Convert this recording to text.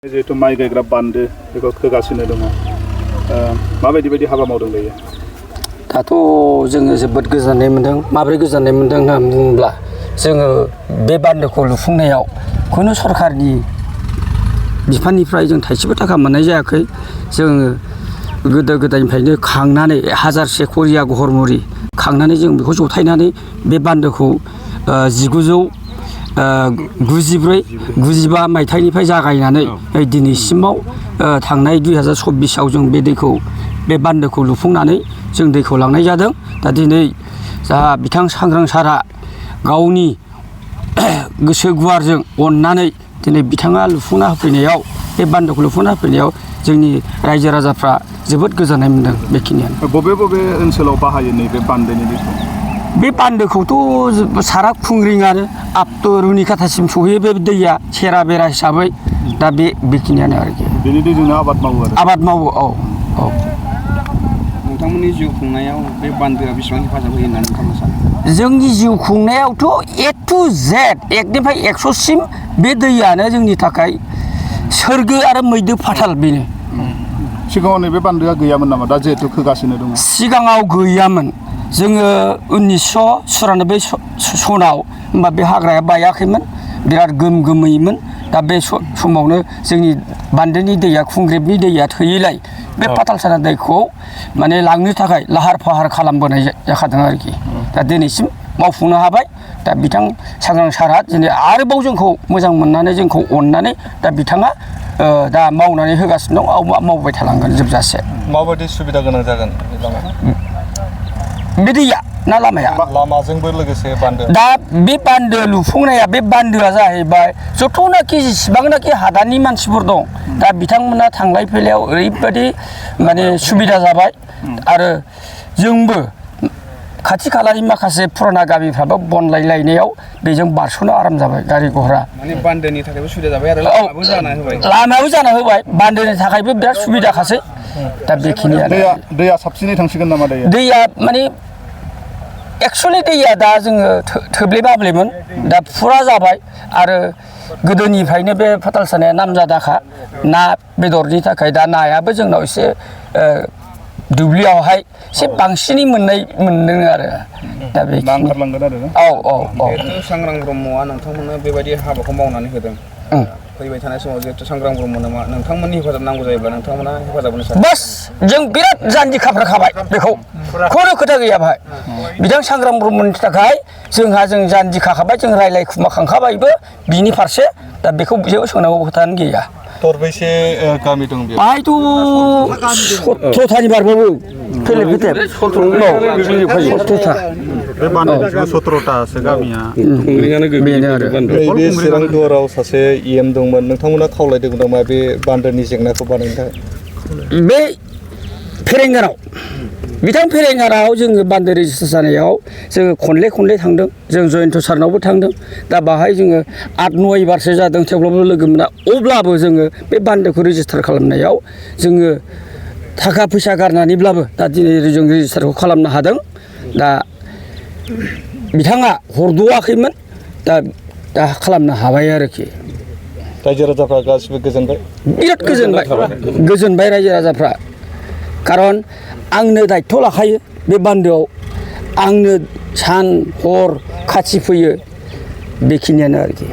जिहेतु माइ गायग्रा बान्दो बेखौ खोगासिनो दङ माबायदि हाबा मावदों दायो दाथ' जोङो जोबोद गोजोननाय मोनदों माबोरै गोजोननाय मोनदों होनना बुङोब्ला जोङो बे बान्दोखौ लुफुंनायाव खुनु सरखारनि बिफाननिफ्राय जों थाइसेबो थाखा मोननाय जायाखै जोङो गोदो गोदायनिफ्रायनो खांनानै हाजारसे करिया गहरमुरि खांनानै जों बेखौ जथायनानै बे बान्दोखौ 1994-95 मायथाइनिफ्राय जागायनानै दिनैसिमाव थांनाय 2024आव जों बे बान्दोखौ लुफुंनानै जों दैखौ लांनाय जादों दा दिनै जा बिथां सांग्रां सारा गावनि गोसो गुवारजों अननानै दिनै बिथाङा लुफुंना होफैनायाव बे बान्दोखौ लुफुंना होफैनायाव जोंनि रायजो राजाफ्रा जोबोद गोजोननाय मोनदों बेखिनियानो बबे ओनसोलाव बाहायो नैबे बान्दोनि दैखौ बे बान्दोखौथ' सारा खुंग्रिङानो आपटु रुनिकाटासिम सहैयो बे दैया सेरा बेरा हिसाबै दा बेखिनियानो आरोखि बेनि दैजोंनो आबाद मावो औ नोंथांमोननि जिउ खुंनायाव बे बान्दोआ बेसेबां हेफाजाब होयो होननानै नोंथांमोना सानो जोंनि जिउ खुंनायावथ' A to Z एकनिफ्राय 100सिम बे दैयानो जोंनि थाखाय सोरगो आरो मैदो फाथाल बेनो सिगाङाव नैबे बान्दोआ गैयामोन नामा दा जिहेतु खोगासिनो दङ सिगाङाव गैयामोन जोङो 1994 सनाव होमबा बे हाग्राया बायाखैमोन बिराद गोमैमोन दा बे समावनो जोंनि बान्दोनि दैया खुंग्रेबनि दैया थैयैलाय बे फाथालसाना दैखौ माने लांनो थाखाय लाहार फाहार खालामबोनाय जाखादों आरोखि दा दिनैसिम मावफुंनो हाबाय दा बिथां सांग्रां सारा दिनै आरोबाव जोंखौ मोजां मोननानै जोंखौ अननानै दा बिथाङा दा मावनानै होगासिनो दं मावबाय थालांगोन जोबजासे माबायदि सुबिदा गोनां जागोन बे दैया ना लामाया लामाजोंबो लोगोसे बान्दो दा बे बान्दो लुफुंनाया बे बान्दोआ जाहैबाय जथ'नाखि जेसेबांनाखि हादाननि मानसिफोर दं दा बिथांमोना थांलाय फैलायाव ओरैबायदि माने सुबिदा जाबाय आरो जोंबो खाथि खालानि माखासे पुराना गामिफ्राबो बनलायलायनायाव बेजों बारस'नो आराम जाबाय गारि गहरा माने बान्दोनि थाखायबो सुबिदा जाबाय आरो लामायाबो जाना होबाय बान्दोनि थाखायबो बिराद सुबिदाखासै दा बेखिनियानो दैया साबसिनै थांसिगोन नामा दैया माने एक्सुवेलि दैया दा जोङो थोब्ले माब्लेमोन दा फुरा जाबाय आरो गोदोनिफ्रायनो बे फाथालसानाया नामजादाखा ना बेदरनि थाखाय दा नायाबो जोंनाव एसे दुब्लियावहाय एसे बांसिनै मोनदों आरो दा बे ओंखारलांगोन आरो औ सांग्रां ब्रह्मआ नोंथांमोननो बेबायदि हाबाखौ मावनानै होदों फैबाय थानाय समाव जिहेतु सांग्रां ब्रह्मनो नोंथांमोननि हेफाजाब नांगौ जायोब्ला नोंथांमोना हेफाजाब होनो सानो बास जों बिराद जानजि खाफ्राखाबाय बेखौ खुनु खोथा गैया बाहाय बिथां सांग्रां ब्रह्मनि थाखाय जों जानजि खाखाबाय जों रायलाय खुमा खांखाबायबो बिनि फारसे दा बेखौ जेबो सोंनांगौ खोथायानो गैया दरबैसे गामि दं बेयाव बाहायथ' 17थानि बारबाबो फेले फेथेब 17था बे बान्दोजों 17थासो गामिया बेनो आरो बे चिरां दुवाराव सासे EM दंमोन नोंथांमोना खावलायदों नामा बे बान्दोनि जेंनाखौ बानायनो थाखाय बे फेरेंगाराव बिथां फेरेंगाराव जोङो बान्दो रेजिस्टार जानायाव जोङो खनले थांदों जों जयन्त सारनावबो थांदों दा बाहाय जोङो 8-9 बारसो जादों थेवब्लाबो लोगो मोना अब्लाबो जोङो बे बान्दोखौ रेजिस्टार खालामनायाव जोङो थाखा फैसा गारनानैब्लाबो दा दिनै जों रेजिस्टारखौ खालामनो हादों दा बिथाङा हरद'वाखैमोन दा खालामनो हाबाय आरोखि रायजो राजाफ्रा गासिबो गोजोनबाय बिराद गोजोनबाय रायजो राजाफ्रा खारन आंनो दायथ' लाखायो बे बान्दोआव आंनो सान हर खाथि फैयो बेखिनियानो आरोखि